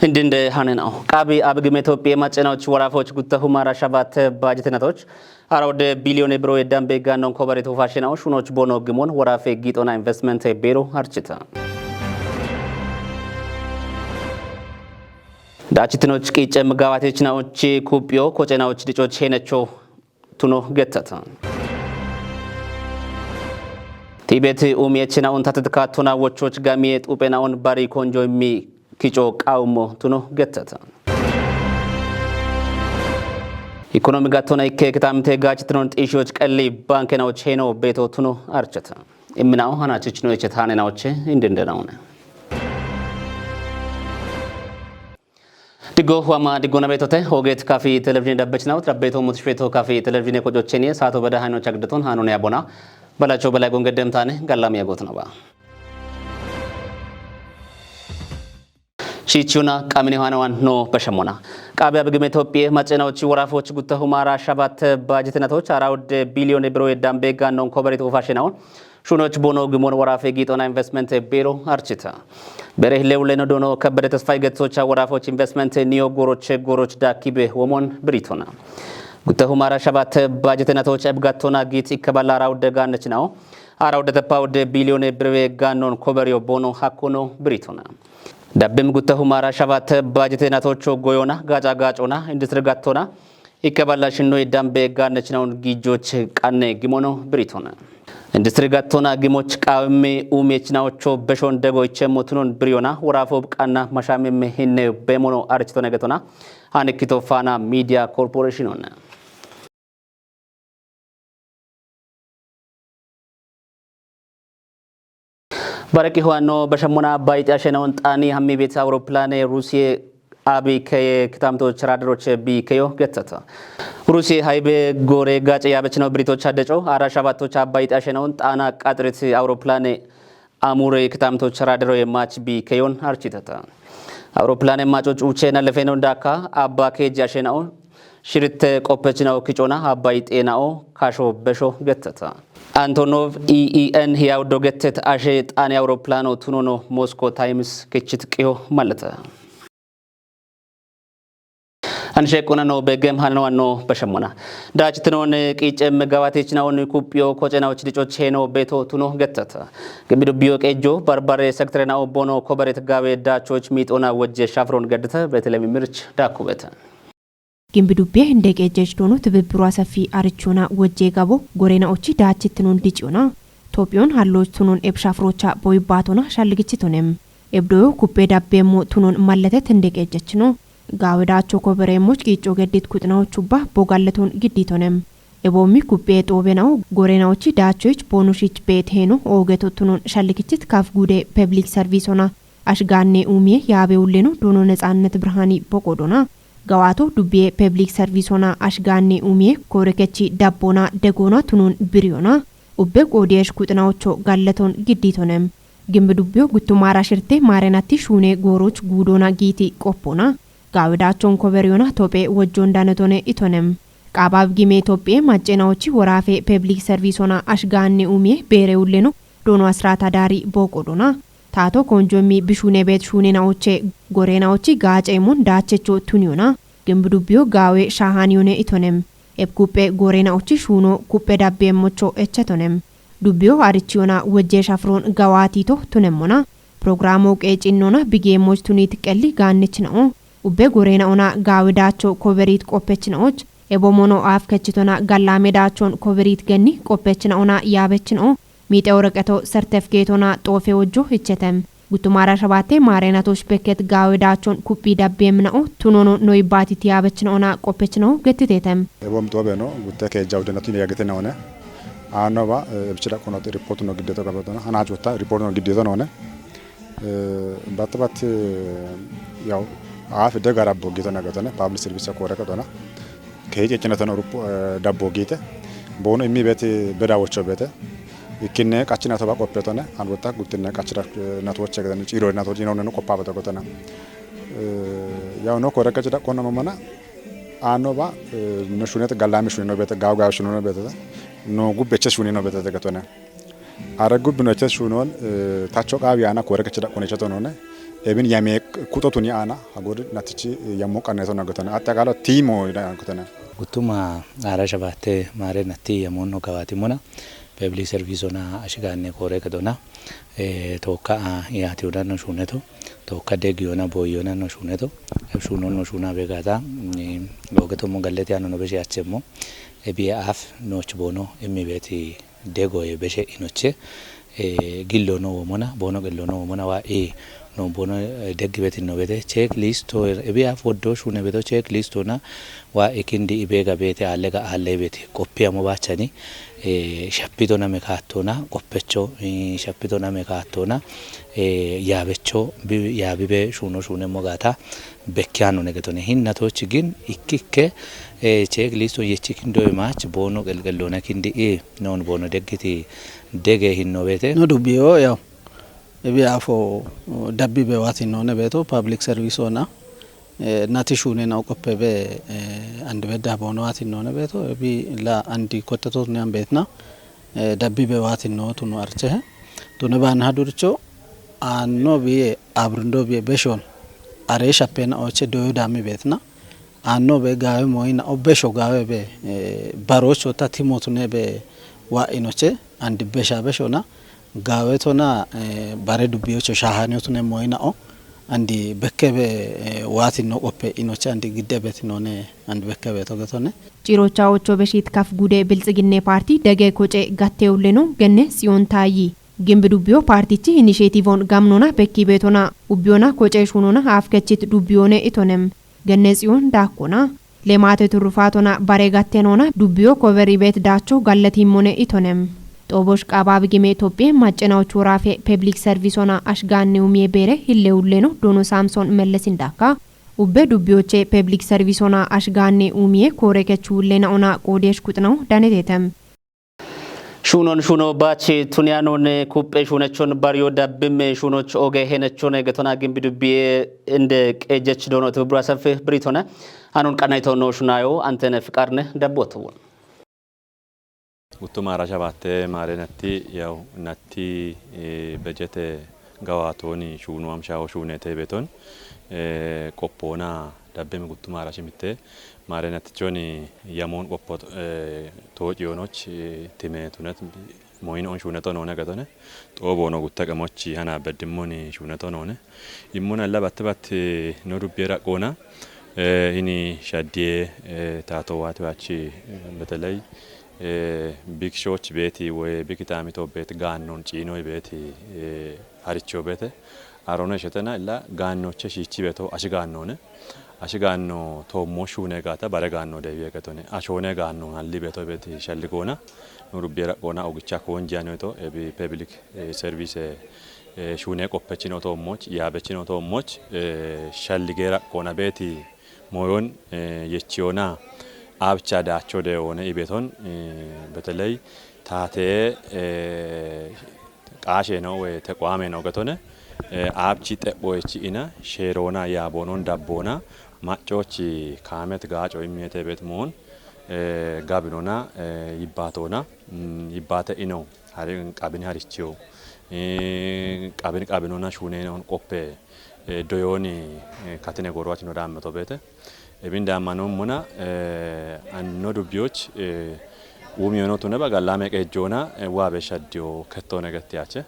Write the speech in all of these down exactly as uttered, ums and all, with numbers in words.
Hindinde hanenao. Qabi abigime Itophiye maccenaoch worafoch guttahu mara shabat bajitenatoch. Ara wode biliyone biro yeddambe gannon kobaretu fashenaoch shunoch bono gimon worafe gixona investment bero harchita. Dachitinoch qicem gawatechnaoch kupyo kocenaoch dicoch henecho tuno gettata. Tibet umiyechinaun tatetka tona wochoch gamiye xupenaun bari konjo mi kico qawmo tuno gettata. Ikonomi gattona ikke kitamte gachitnon xishoch qelli bankenaoch heno beto tuno archata. Imminao hanachichno echet hanenaoche indindenaune. Diggo wama diggona beetote hoogeet kafi televizhiine dabbechinaw trabbeeto mutishfeeto kafi televizhiine kocochenie saato bada hayno chagdaton hanone abona balacho balay gongeddemtaane gallami yagootnaba. Shiichiyuna qamine hanawan no bashamona. Qaabe abigime Itophiye maccenawochi worafoch guttahu maara shabat bajitenatoch ara wode biliyone biro yeddambe gannon koberit ufashenawo shunoch bono gimon worafe gixona investment bero archita. Bere hile uleno dono kabbade tasfay getsocha worafoch investment niyo goroche goroch dakibe womon britona. Guttahu maara shabat bajitenatoch ebgattona git ikkaballa ara wode gannechinawo. Ara wode teppa wode biliyone birwe gannon koberiyo bono hakkono britona. Dabbim guttahu maara shabat bajitenatocho goyona gaca gacona industri gattona. Ikke balla shinnoy dambe gaannechinaun gijjoch qanne gimono biritona. Industri gattona gimoch qawemme uumiyechinaocho beshon dego ichemmo tunon biriyona worafo qanna mashamemme hinne bemono arichitone getona. Hanekkito faana midiya korporeshinonna. Baraqi ho'anno bashammona bayxi ashenawon xaani hammi beetsa awuroppilane Rusiye abi keye kitamto charaderoche bi keyo gettata. Rusiye haybe gore gace yaabechinaw biritocha deco ara shabattocha bayxi ashenawon xaana qaxirit awuroppilane amure kitamto charaderoye mach bi keyon architata. Awuroppilane maco cuuche na lefeno daka abba keji ashenawon shirite qoppechinaw kicona abba ixenao kasho besho gettata. Antonov E E N hiyaw dogetet ashe xaane awuroppilano tunono Mosko Times kechit qiyo malata. Anshe qunano begem hanano anno bashamona. Dach tinon qice megawatich naon kupyo kocenaoch dicoch heno beto tuno gettata. Gemidu biyo qejo barbare sektere nao bono kobaret gawe dachoch mitona wojje shafron geddata betelemi mirch dakubeta. Gimbi dubbiye hinde qeejjech doono tibibbiru asafi arichona wojjee gabo goreena'ochi daachittinon dici'ona. Toophiyoon hallooch tunon ebshaafiroocha boyibbaatona shalligichitonem. Ebdoyo kuppee dabbeemmo tunon mallatet hinde qeejjechino. Gaawe daacho kobereemmoch qiicco geddit kuxinaochubba bogalleton giddiitonem. Eboommi kuppee xoobena'o goreena'ochi daachoyich boonushich beet heeno oogeto tunon shalligichit kaf guude peblik sarviisona ashgaanne uumiye yaabe ulleno doono netsaannet birhaani boqodona. Gawaato dubbiye peblik sarviisona ashgaanne uumiye koorekechi dabboona degoona tunon biriyona. Ubbe qoodiyesh kuxinawocho gallaton giddiitonem. Gimbi dubbiyo guttumaara shirte maarenatti shuune gooroch guudoona giiti qoppoona. Gaawedaachon koberiyona tophe wojjon danetone itonem. Qaabab gime Itophiye maccenawochi woraafe peblik sarviisona ashgaanne uumiye beere ulleno doono asiraata daari booqodona. Taato konjommi bishuune beet shuune naoche gore naochi gaaceemon daachecho tuniyona. Gimbi dubbiyo gaawe shaahaniyone itonem. Eb kupphe gore naochi shuuno kupphe dabbeemmocho echetonem. Dubbiyo arichiyona wojje shafron gawaatito tunemmona. Programo qeecinnona bigeemmoch tunit qelli gaannechina'o. Ubbe gore na'ona gaawe daacho koberit qoppechinaoch. Ebo mono aaf kechitona gallaame daachon koberit genni qoppechinaona yaabechina'o. Miixe woreqeto sertefikeetona xoofe wojjo hichetem. Guttumaara shabaate maareenatoch bekket gaawe daachon kuphi dabbeemina'o tunono noyibbaati tiyaabechinaona qoppechinaho gettitetem. Eboom xoobe no gutte keejja wuddenatu yine yagite noone. Aannoba ebichi daqqonote ripoortuno giddeeto gabatono. Hanaach wotta ripoortuno giddeeto noone. Batta bat yaw aaf de gara bogito nagatone public service koore katona. Kehi ceccine tono ruppu dabbo giite. Boono immi beeti beda wocho beete. Ikkinne qachina toba qoppe tone. An wotta guttinne qachira natoche gadan ciiro natoche inonne no koppa bata gotona. Yaw no koore kachi daqqono mamana. Aannoba no shunete gallame shunino beete gaw gaw shunino beete. No gubbeche shunino beete gatone. Are gubbino eches shunon tacho qaawi ana koore kachi daqqone cheto none. Ebin yame kuxotuni aana hagori natichi yammo qanneto nagatana. Atta qala timo ida nagatana. Guttuma ara shabatte mare natti yamonno gawati mona. Peblik servisona ashiganne kore kadona. E, tokka a iyati udanno shuneto. Tokka degi yona boy yona no shuneto. Eb shunon no shuna begata. Logeto mo galleti ano no beshi achemmo. Ebi af noch bono emmi beti dego e beshe inoche. E, gillo no womona bono gillo no womona wa e no bono deggi beti no bete check list to ebi af woddo shune beto check list na wa ekindi ibega bete allega alle beti koppi amo bachani. E, shappito na mekattona qoppecho e, shappito na mekattona. E, yabecho bi- yabibe shuno shune mogata. Bekkiano negetone hinna tochi gin ikkikke. E, check list yechikin doy mach bono gelgelona kindi e non bono deggiti dege hinno bete. No dubbiyo yaw ebi afo dabbi be wati none beto public service ona. E, nati shune na okoppe be e, andi bedda bono wati none beto ebi la andi kottato ne ambetna. E, dabbi be wati no tunu archehe. Tune ban hadurcho anno biye abrindo biye beshon are shappena oche doyo dami betna. Anno be gawe moyina o besho gawe be e, barocho ta timotune be wa inoche andi besha beshona. Gawe tona e, bare dubbiyocho shahani otune moyina o andi bekke be e, wati no qoppe inoche andi gidde beti none andi bekke be togetone. Cirocha ocho beshit kaf gude bilxiginne parti dege koce gatte ulleno genne siyon tayi. Gimbi dubbiyo partichi inishetivon gamnona bekki betona ubbiyona koce shunona afkechit dubbiyone itonem. Genne siyon dakkona. Lemate turrufaatona bare gattenona dubbiyo kover ibet daacho gallatimmone itonem. Xoobosh qaabaabi gime Itophiye maccena uchuuraafe peblik servisona ashgaanne umiye beere hille ulleno doono Saamson Mellesin daakka. Ubbe dubbiyoche peblik servisona ashgaanne umiye koore kechu ullena ona qoodesh kuxinawu danetetem. Shunon shuno bachi tuniyanon kuppe shunechon bariyo dabbim shunoch oge henechon getona gimbi dubbiye inde qejech dono tibubra safe britona. Anon qanayto no shunayo antene fiqarne dabbotu. Guttuma ara shabatte mare natti yaw natti e, bejete gawatoni shunu amshaho shunete beton e, qoppona dabbim guttuma ara shimitte. Mare nattichoni yamon qoppo e, toociyoonoch e, time tunet moyin on shuneto noone gatone. Xoobono gutta qamochi hana beddimmoni shuneto noone. Immuna illa batte batte no dubbiye raqqoona e, hini shaddiye e, taato waati waachi e, beteley e, bikishoch beeti woy bikitaamito beet gaannon ciinoy beeti e, haricho beete. Arone shetena illa gaannoche shiichi beeto ashi gaannone. Ashi gaanno toommo shuune gaata bare gaanno deewiye gatone. Ashoone gaanno halli beeto beeti shalligoona. No dubbiye raqqoona ogicha koonjiyanoyto ebi peblik e, service e, shuune qoppechino toommoch yaabechino toommoch e, shallige raqqoona beeti moyon e, yechiyoona abcha daacho deewoone ibeton e, beteley taate e, qaasheno woy teqwaameno gatone e, abchi xephoyechi ina sheeroona yaaboonon dabboona maccochi kaamet gaaco immiyete bet moon e, gabinona e, yibbaatoona mm, yibbaate ino hari qabini harichiyo e, qabini qabinona shuunenon qoppe e, doyoni e, katine gorwachino daammeto beete. Ebin daamanommona e, anno dubbiyoch e, umiyono tune bagallame qejjoona e, waabe shaddiyo kettoone gettiyache.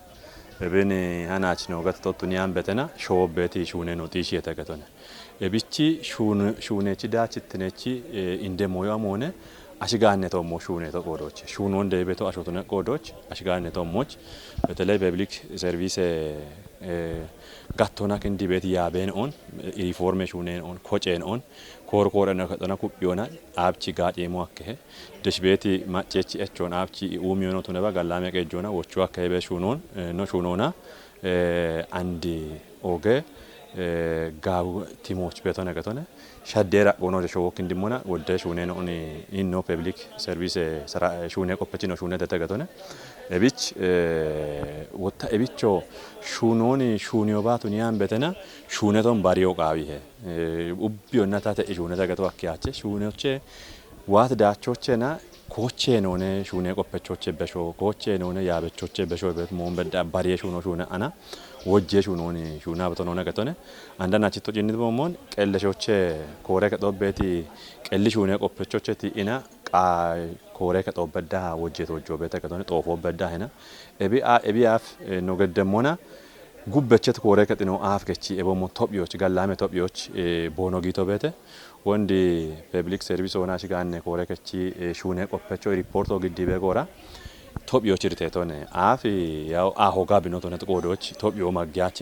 Ebin hanachino gatto tuniyan betena shoobeti shuuneno xiishiyete getone. Ebichi shuun- shuunechi daachittinechi e, inde moyo amoone ashigaanne toommo shuuneto qoodoche. Shuunoon deebeto ashotune qoodoch ashigaanne toommoch. Beteley peblik service e, gattona kindi beeti yaabeen on riforme shuuneen on koceen on koor koorena kexona kuphiyona aabchi gaaceemo akkehe. Desh beeti macceechi echoon aabchi uumiyono tuneba gallaame qeejjoona wochu akkehe be shuunoon e, no shuunoona e, andi oge e, gaawu timooch beetone getone. Shaddeera uno de showo kindimmona wodde shuuneno uni inno public service sara shuune qoppechino shuune dete gatone. Ebich eh, wotta ebicho shuunoni shuuniyo baatu niyan betena shuuneton bariyo qaawihe. Eh, ubbiyo natate shuuneta gato akkiyache shuunoche waat daachochena Koochee noone shuunee qoppechoche besho, koochee noone yaabechoche besho bet moon bedda bariye shuuno shuune ana, wojjee shuunooni shuuna beto noone getone. Andan achitto cinnit boommoon qelleshoche koore kexoo beeti qelli shuunee qoppechoche ti ina qa koore kexoo bedda wojjee toojjoo beete getone xoofoo bedda hena. Ebi a, ebi af, eh, no geddemmona gubbechet koore kexino af gechi eboommo tophiyoch, gallaame tophiyoch, eh, boono giito beete. Wondi public service ሆና ሽጋነ ኮረ ከቺ ሹኔ ቆፐቾ ሪፖርቶ ግዲ ቤጎራ ቶፕዮ ችርቴቶነ አፍ ያው አሆጋ ቢኖቶነ ጥቆዶች ቶፕዮ ማጊያቸ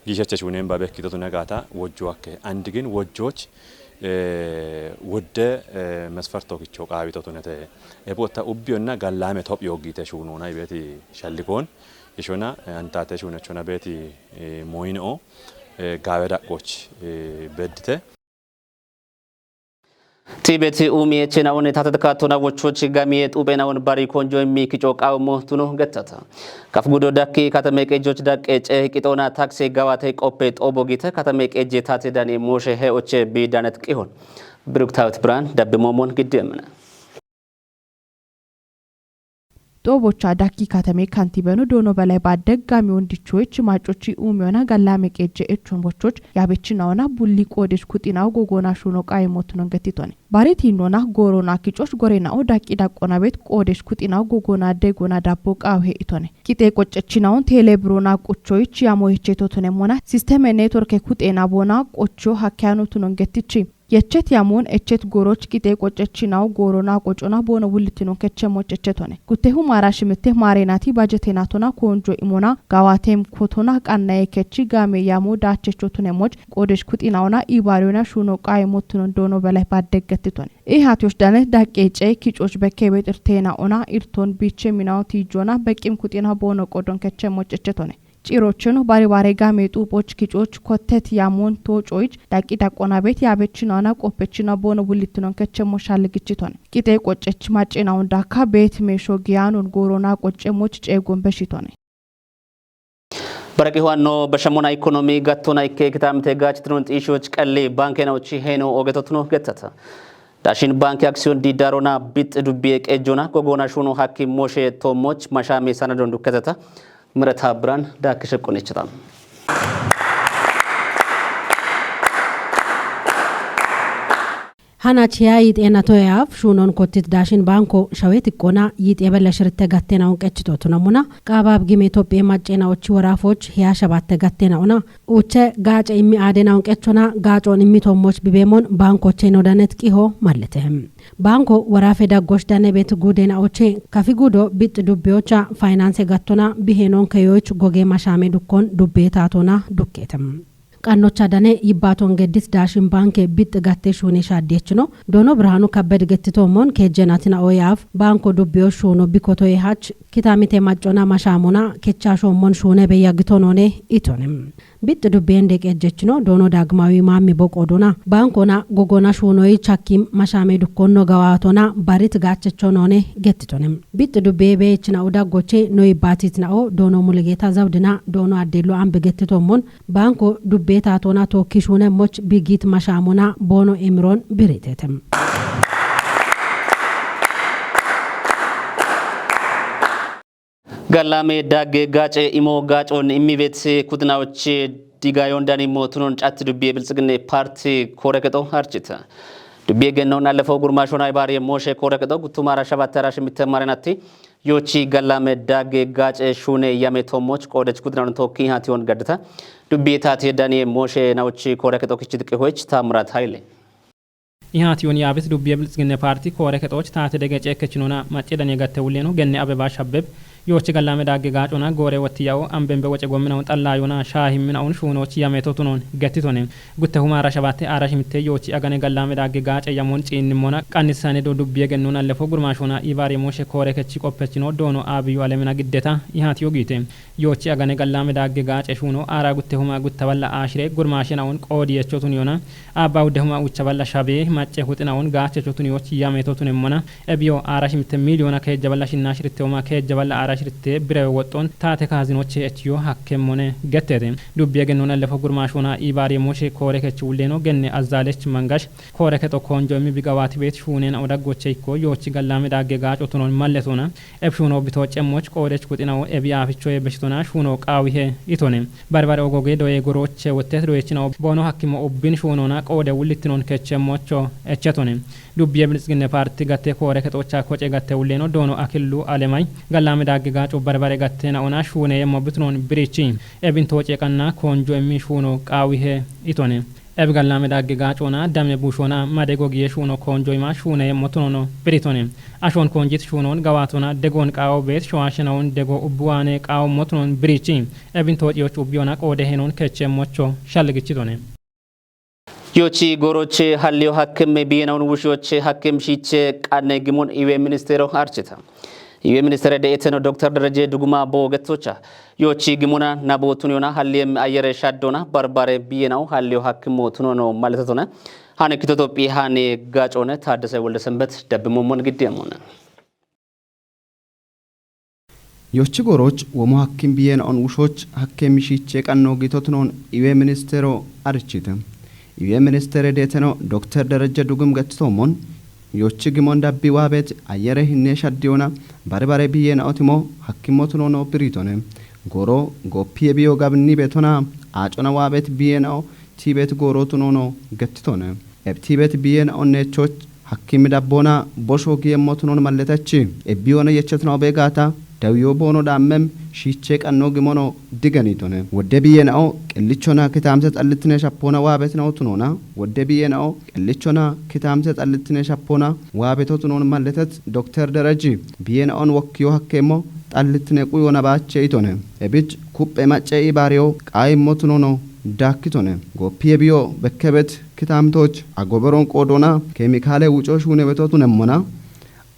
ጊሸቸ ሹኔን ባበኪቶቱ ነጋታ ወጆ አከ አንድ ግን ወጆች ወደ መስፈርቶ ኪቾ ቃቢቶቱ ነተ ኤቦታ ኡቢዮና ጋላሜ ቶፕዮ ጊተ ሹኖና ይቤት ሸልኮን ይሾና አንታተ ሹነቾና ቤት ሞይንኦ ጋበ ዳቆች በድተ Tiibeti uumi eche naun tatet kaatona wochochi gamiye xuuphe naun bari konjo immi kico qawmo tuno gettata. Kaf gudo dakki katame qejoch daqqe ce qixona takse gawate qoppe xobo gite katame qeje tate dani moshe he oche bi danet qihon. Biruk Tawet Brand dabbe momon giddemna. Xoobocha Dakki Katame Kantibeno Doono Belay Baaddeg Gaami Wondichoyich Maacochi Uumiyona Gallaame Qeejje Echon Bochoch Yaabechinawona Bulli Qoodesh Kuxinawo Gogoona Shuuno Qaayimotunon Gettitone. Barit Hinona Goorona Kicosh Gorena'o Daqqi Daqqona Beet Qoodesh Kuxinawo Gogoona Deegona Dabbo Qaawe He'itone. Qixee Qoccechinawon Teele Birona Quchoyich Yamo Hechetotunemona Sisteme Networke Kuxeena Boona Qocho Hakkeyanutunon Gettichi. Yechet yamoon echet gooroch qixee qoccechinaw goorona qocona boono wullitino kechemmoch echetone. Guttehu maara shimitte maareenati bajetenatona koonjo imona gawaatem kotona qannaye kechi gaame yamo daachechotunemmoch qoodesh kuxinaona ibaariyona shuuno qaayemottunon Doono Belay Baaddeg Gettitone. Ihatyoch dane daqqeecey kicoch bekkebet irteena ona irton biiche minaw tiijona beqqim kuxina boono qodon kechemmoch echetone. Cirocheno bari bare gaame xuuxoch kicoch kottet yamoon toocoyich daqqi daqqona beet yaabechinaona qoppechina boono wullittinon kechemmo shalligichitone. Qixee qoccech maccinaon dakka beet meesho giyaanon goorona qoccemmoch ceegon beshitone. Baraqi huwanno bashamona ikonomi gattona ikke kitaamite gaachitino xiishoch qalli baankenaochi heeno ogetotno gettata. Daashin baanke aksiyoon diiddaarona bixxi dubbiye qeejjona gogoona shuuno hakki moshe toommoch mashaame sanadon dukketata. Mirata Biraan daakkishe qonichita. Hanach hiya yiixeena toyaaf shuunon kottit Daashin Baanko shawet iqqona yiixee bella shiritte gattena unqechito tunamuna. Qaabaab gime Itophiye maccena ochi woraafoch hiya shabatte gattena una. Uche gaace immi aadena unqechona gaacoon immi toommoch bibeemon baankoche no danet qiho mallete. Baanko woraafe daggosh dane beet guudena oche kafi guudo bixxi dubbiyocha faynanse gattona bihenon keyoch goge mashaame dukkon dubbe taatona dukkete. Qannocha dane yibbaaton geddis Daashin Baanke bixxi gatte shuune shaaddiyechino. Doono Birhaanu Kabbed gettitoommon keejjenatina oyaaf Baanko dubbiyo shuuno bikotoye hach kitaamite maccona mashaamona kechashoommon shuune beyya gitonoone itone. Bixxi dubbiyen deqeejjechino Doono Daagmawi Maammi Boqoodona Baankona gogona shuunoyi chakki mashaame dukkonno gawaatona barit gaachechonoone gettitone. Bixxi dubbiye beechina'o daggoche noyi baatitna'o Doono Muligeeta Zawdina Doono Addeello Ambi gettitoommon Baanko dubbe taatona tookki shuunemmoch bigiit mashaamona boono imiroon biriitete. Gallame dagge gaace imo gaacon immibeet kudnaoch digayon dani mootunon cat dubbiye Biltsiginne Parti koore kexo harchita. Dubbiye gennon allefo gurmashona ibaariye mooshe koore kexo guttumara shabattara shimitte marenatti. Yoochi gallame dagge gaace shuune yame toommoch qoodech kudnanon tookki hatiyon gaddata. Dubbiye taati daniye mooshe naochi koore kexo kichit qihoyech Taamrat Hayle. Ihaatiyon yaabis dubbiye Biltsiginne Parti koore kexooch taate dege ceekkechinona macce daniye gatte wulleno genne Abeba Shabbeb yoochi gallame dagge gaacona goore wotti ya'o ambembe woce gomminaun xallayona shaahimminaun shuunoch yame totunon gettitone. Gutte humaara shabatte aara shimitte yoochi agane gallame dagge gaace yamon ciinnimmona qannissane do dubbiye gennon allefo gurmashona ibaari mooshe koore kechi qoppechino Doono Abiyu Alemina giddeta ihaatiyo giite. Yoochi agane gallame dagge gaace shuuno aara gutte huma gutta balla aashire gurmashenaun qoodi yechotuniyona abba udde huma ucha balla shabe macce huxinaun gaachechotuniyooch yame totunemmona ebiyo aara shimitte miliyona keejja balla shinna shiritte huma keejja balla Ashirte birawe woxxon taate kaazinoche echiyo hakkemmone gettete. Dubbi egennon allefo gurmaashona iibaari moshe koore kechi ulleno genne azzaalech mangash koore kexo koonjo immi bigawaati beet shuunena odaggoche ikko yoochi gallaame daagge gaaco tunon malletona. Eb shuuno bito cemmoch qoodech kuxinawo ebi aafichoye beshitona shuuno qaawihe itone. Barbare ogoge doye goroche wotte doyechinawo boono hakkimo ubbin shuunona qoode wullittinon kechemmocho echetone. Dubbiye Biltsginne Paarti gatte koore kexocha koce gatte ulleno doono akillu alemay gallaame daagge gaaco barbare gatte naona shuune yemmo bitunon birichi. Ebin tooce qanna koonjo emmi shuuno qaawihe itone. Ebi gallaame daagge gaacona dame bushona made gogiye shuuno koonjo ima shuune yemmo tunono biritone. Ashon koonjit shuunon gawaatona degon qaawo beet showaashenawon dego ubbuwaane qaawo motunon birichi. Ebin toociyoch ubbiyona qoode henon kechemmocho shalligichitone. Yochi goroche halliyo hakkemme biyenaun wushiyoche hakkem shiche qanne gimon iwe ministero archita. Iwe ministere de eteno Doktor Dereje Duguma bo gettocha. Yochi gimona nabo tuniyona halliyem ayere shaddona barbare biyenau halliyo hakkimo tunono maletetone. Hane kito Tophi hane gacone Taaddese Wolde Senbet dabbi mommon giddiyamone. Yochi goroch womo hakkim biyen on wushoch hakke mishiche qanno gitotunon iwe ministero arichite. Iwe ministere deteno Doktor Dereje Dugum gettomon yochi gimon dabbi waabet ayere hinne shaddiyona barbare biyen otimo hakkimo tunono biritone. Goro goppiye biyo gabni betona acona waabet biyen o tibet goro tunono gettitone. Eb tibet biyen onnechoch hakkimi dabbona bosho giyemmo tunon malletachi. Ebbiyona yechetno be gaata dawiyo boono dhammem shiche qanno gimono diganitone. Wodde biyen o qellichona kitamse xallitine shapona waabetno tunona. Wodde biyen o qellichona kitamse xallitine shapona waabeto tunon malletet Doktor Dereji biyen on wokkiyo hakkemo xallitine quyona baache itone. Ebich kuppe macce ibaariyo qaayimmo tunono daakkitone. Goppiye biyo bekkebet kitamtoch agoberon qoodona kemikaale wuco shuune beto tunemmona.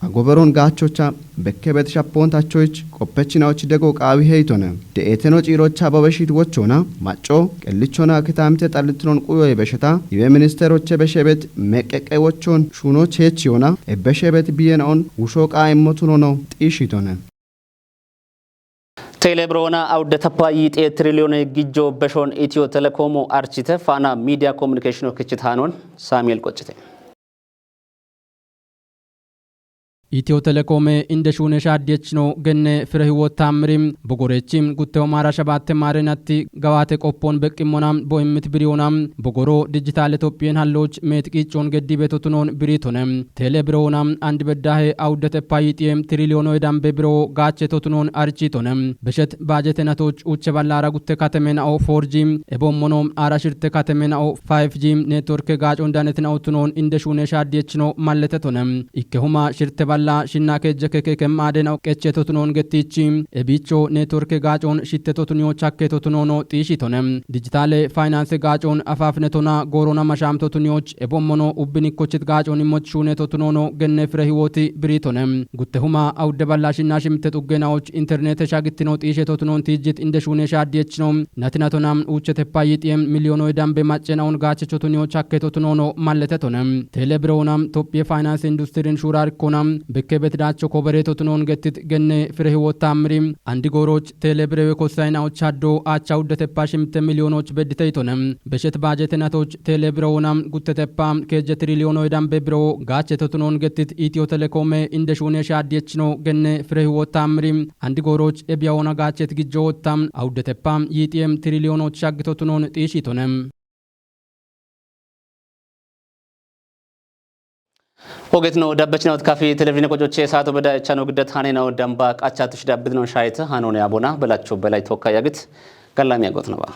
Agoberon gaachocha bekkebet shappontachoch qoppechinaoch dego qaawi heytone. De'eteno ciirocha babeshit wochona macco qellichona kitamte xallitnon quyoye besheta iwe ministeroche beshebet meqqeqqe wochon shuuno cheechiyona ebbeshebet biyen on wusho qaayimmo tunono xiishitone. Teele birona awudde tappa yiixe triliyone gijjo beshon Itiyo Telekomo archite Faana Midiya Kominikeeshino kichit haanon Samuel Qoccite. Itiyo Telekome inde shuune shaadiyechino genne Fire Hiwot Taammiri bogorechi gutte omaara shabaatte maarenatti gawaate qoppon beqqimmona bohimmit biriyona bogoro dijitaale Tophiyen halloch meet qiiccon geddi beto tunon biritone. Teele birowona andi beddahe awudde teppa yiixiye triliyoono edambe biro gaache to tunon arichitone. Beshet baajete natoch uche ballara gutte kateme na'o four G, ebommono ara shirte kateme na'o five G networke gaacon danet na'o tunon inde shuune shaadiyechino malletetone. Ikke huma shirte balla shinna kejje keke kemmade na'o qeche to tunon gettichi, ebicho networke gaacon shitte to tuniyo chakke to tunono xiishitone. Dijitaale finance gaacon afaafne tona goorona mashaamto tuniyoch ebommono ubbinikkochit gaacon immoch shuune to tunono genne Fire Hiwoti biritone. Gutte huma awudde balla shinna shimte xuggenaoch internete shagittino xiishe to tunon tiijjit inde shuune shaadiyechino. Natina tona uche teppa yiixiye miliyoono edambe macce na'on gaachecho tuniyo chakke to tunono malletetone. Teele birowona Tophiye finance industriin shuurarikkona bekke betidaacho kobere to tunon gettit genne Fire Hiwot Taammiri andi gooroch teele birewe kossaynaoch haddo aacha awudde teppa shimte miliyoonoch bedditeytone. Beshet baajete natoch teele birowona gutte teppa kejje triliyoono edambe biro gaache to tunon gettit Itiyo Telekome inde shuune shaadiyechino genne Fire Hiwot Taammiri andi gooroch ebiyawona gaachet gijjo wotta awudde teppa yiixiye triliyoonoch shaggito tunon xiishitone. Ogetno dabbechinawt kafi televizhine qocoche saato beda echano giddet hane nawo damba qacha tush dabbitno shayt hanone abona belacho belay tokka yagit gallami yagot naba.